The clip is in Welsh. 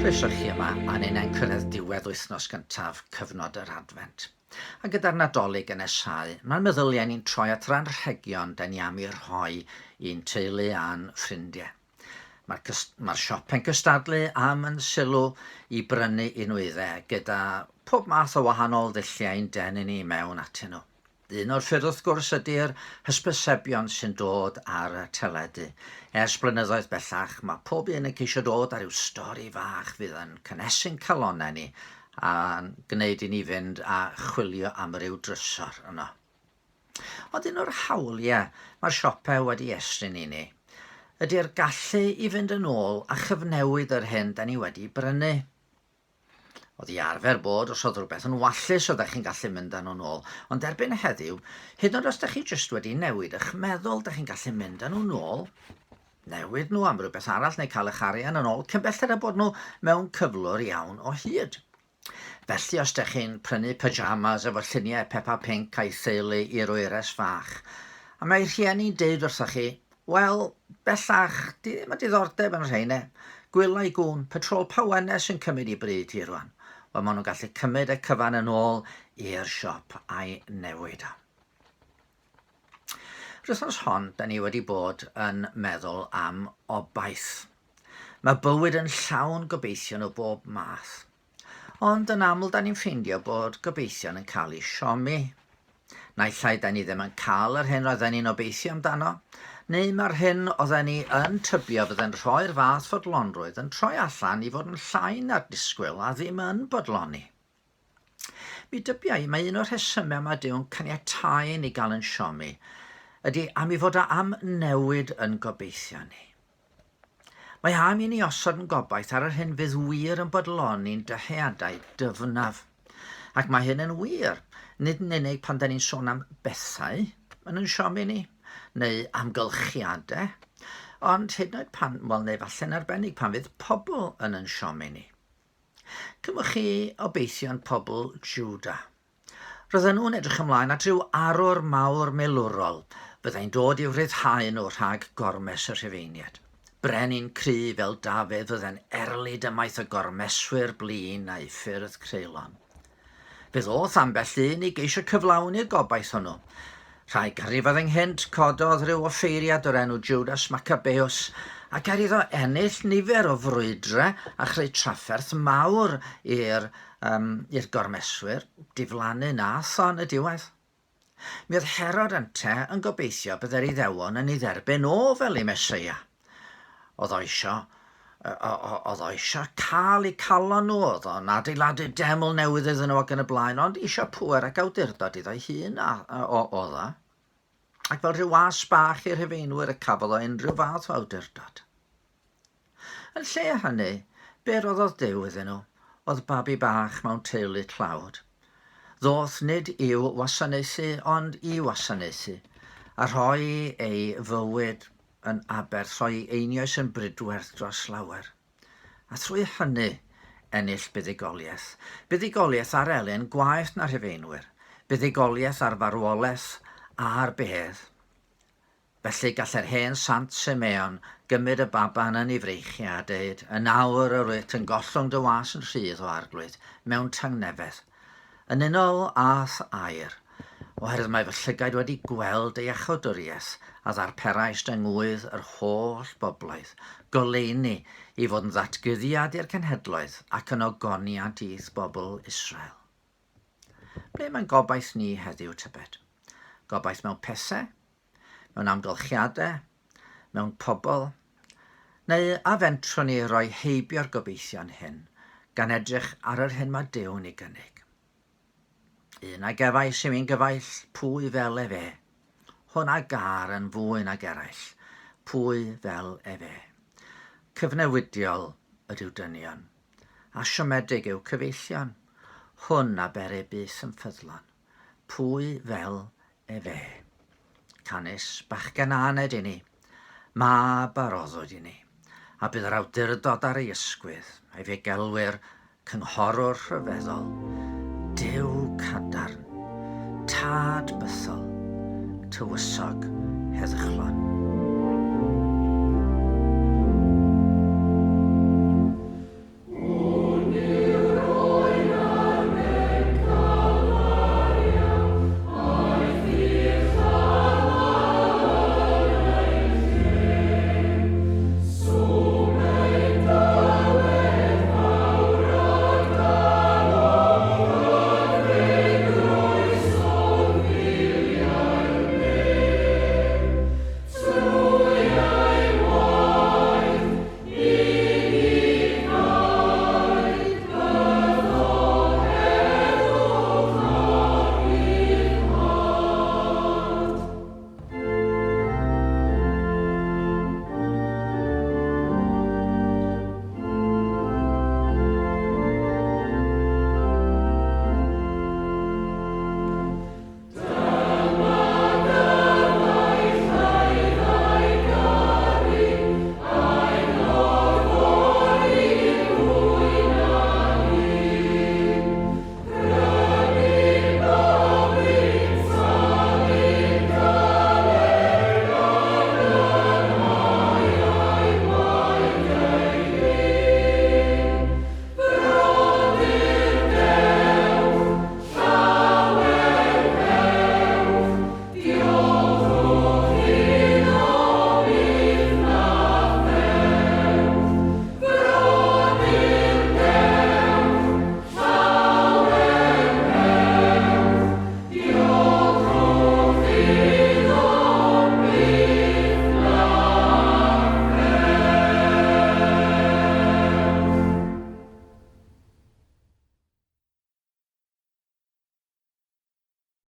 Croeso chi yma, a ninnau'n cyrraedd diwedd wythnos gyntaf cyfnod yr Adfent. A gyda'r Nadolig yn nesáu, mae'n meddyliau ni'n troi at yr anrhegion da ni am eu rhoi i'n teulu a'n ffrindiau. Mae'r, mae'r siopau'n cystadlu am yn sylw i brynu i nwyddau gyda pob math o wahanol ddulliau i'n denu ni mewn atyn nhw. Un o'r ffyrdd wrth gwrs ydy'r hysbysebion sy'n dod ar y teledu. Ers blynyddoedd bellach mae pob un yn ceisio dod â rhyw stori fach fydd yn cynhesu'n calonnau ni a'n gwneud i ni fynd a chwilio am ryw drysor yno. Ond un o'r hawliau mae'r siopau wedi estyn i ni ydy'r gallu i fynd yn ôl a chyfnewid yr hyn da ni wedi brynu. Oedd hi arfer bod os oedd rhywbeth yn wallus oeddech chi'n gallu mynd â nhw'n ôl, ond erbyn heddiw, hyd yn oed os dych chi jyst wedi newid eich meddwl, dych chi'n gallu mynd â nhw'n ôl, newid nhw am rhywbeth arall neu cael eich arian yn ôl cyn belled â bod nhw mewn cyflwr iawn o hyd. Felly os dych chi'n prynu pyjamas efo lluniau Peppa Pink a'i theulu i'r wyres fach, a mae rhieni'n deud wrthoch chi, Wel, bellach, di ddim â diddordeb yn rheine. Gwyla i gŵn, patrol pawenne sy'n cymryd i bryd hi rwan. Wel, maen nhw'n gallu cymryd y cyfan yn ôl i'r siop a'i newid o. Yr wythnos hon, da ni wedi bod yn meddwl am obaith. Mae bywyd yn llawn gobeithion o bob math. Ond yn aml da ni'n ffeindio bod gobeithion yn cael eu siomi. Naill ai da ni ddim yn cael yr hyn roedden ni'n obeithio amdano, neu mae'r hyn oedden ni yn tybio fydde'n rhoi'r fath fodlonrwydd yn troi allan i fod yn llai na'r disgwyl a ddim yn bodloni. Mi dybia i mai un o'r rhesymau mae Duw'n caniatáu i ni gael yn siomi ydy am ei fod o am newid yn gobeithio ni. Mae am i ni osod yn gobaith ar yr hyn fydd wir yn bodloni'n dyheadau dyfnaf. Ac mae hyn yn wir, nid yn unig pan da ni'n sôn am bethau yn yn siomi ni, neu amgylchiadau, ond hyd yn oed pan, wel neu falle'n arbennig pan fydd pobl yn yn siomi ni. Cymwch chi obeithion pobl Juda. Roedden nhw'n edrych ymlaen at ryw arwr mawr milwrol fyddai'n dod i'w rhyddhau nhw rhag gormes y Rhufeiniaid. Brenin cry fel Dafydd fyddai'n erlid ymaith y gormeswyr blin a'u ffyrdd creulon. Fe ddoth ambell un i geisio cyflawni'r gobaith hwnnw. Rhai ganrifoedd ynghynt, cododd rhyw offeiriad o'r enw Judas Maccabeus, ac er iddo ennill nifer o frwydrau a chreu trafferth mawr i'r um, i'r gormeswyr, diflannu nath o yn y diwedd. Mi oedd Herod ynte yn gobeithio bydde'r Iddewon yn ei dderbyn o fel ei Meseia. Oedd o isio, oedd o isio cael eu calon nhw, oedd o'n adeiladu deml newydd iddyn nhw ac yn y blaen, ond isio pŵer ac awdurdod iddo'i hun a, o, oedd o. Ac fel rhyw was bach i'r Rhufeinwyr y cafodd o unrhyw fath o awdurdod. Yn lle hynny, be roddodd Duw iddyn nhw oedd babi bach mewn teulu tlawd. Ddoth nid i'w wasanaethu ond i wasanaethu, a rhoi ei fywyd yn aberth, rhoi ei einioes yn bridwerth dros lawer. A thrwy hynny ennill buddugoliaeth. Buddugoliaeth ar elyn gwaeth na Rhufeinwyr. Buddugoliaeth ar farwolaeth a'r bedd. Felly gallai'r hen Sant Simeon gymryd y baban yn ei freichiau a deud, Yn awr yr wyt yn gollwng dy was yn rhydd, O Arglwydd, mewn tangnefedd, yn unol â'th air, oherwydd mae fy llygaid wedi gweld dy iachawdwriaeth a ddarperaist yng ngŵydd yr holl bobloedd, goleuni i fod yn ddatguddiad i'r cenhedloedd ac yn ogoniant i'th bobl Israel. Ble mae'n gobaith ni heddiw tybed? Gobaith mewn pethau? Mewn amgylchiadau? Mewn pobl? Neu a fentrwn ni roi heibio'r gobeithion hyn, gan edrych ar yr hyn mae Duw'n ei gynnig? Un a gefais i mi'n gyfaill, pwy fel efe? Hwn a gâr yn fwy nag eraill, pwy fel efe? Cyfnewidiol ydyw dynion. A siomedig yw cyfeillion, hwn a bery byth yn ffyddlon, pwy fel efe? Canys bachgen a aned i ni, mab a roddwyd i ni, a bydd yr awdurdod ar ei ysgwydd, a'i fe gelwir Cynghorwr rhyfeddol, Duw cadarn, Tad bythol, Tywysog heddychlon.